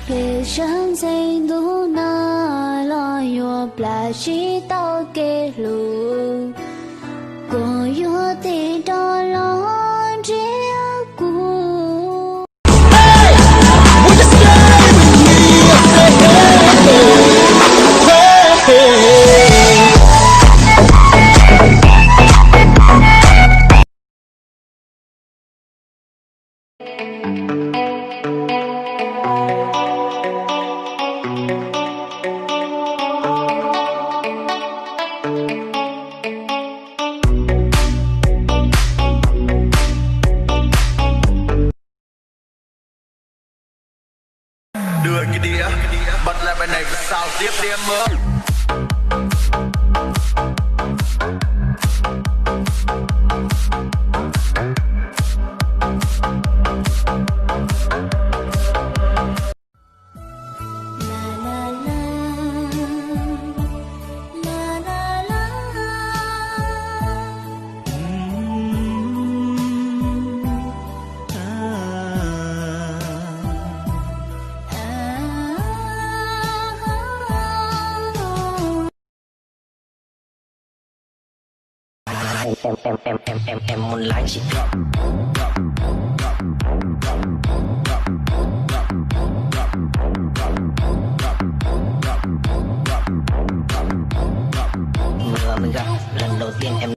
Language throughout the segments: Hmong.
Kev sab ntxeev ntuj no los yuav plam tsis tau kev hlub, kuv yuav tig rov los nrhiav kuv. Đưa cái đĩa, bật lại bài này xào tiếp đi em ơi. Em, em, em, em, em, em muốn lái chị. Mưa mới gắt, lần đầu tiên em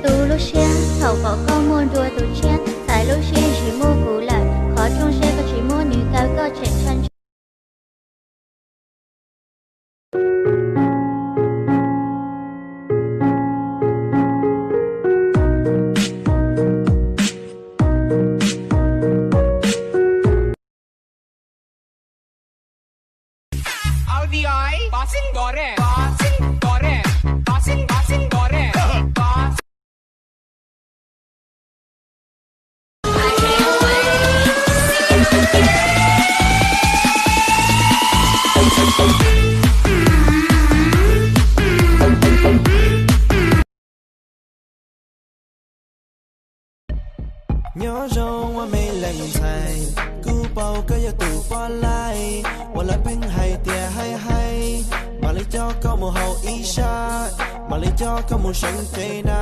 Tu lub siab thaum pom koj muaj dua tus tshiab, txais lub siab tsis muaj kuv lawm, qhov rooj siab koj tsis muab nws kaw koj tseem tshaj ntsho. Nyob zoo ua me leej ntxhais, kuv paub koj yog tus poj laib uas lawv pheej hais tias haib haib, mam li coj koj mus haus ib sab, mam li coj koj mus seev tsev na.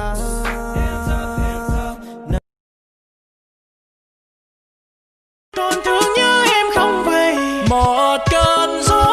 Trọn thứ nhớ em không về, một cơn gió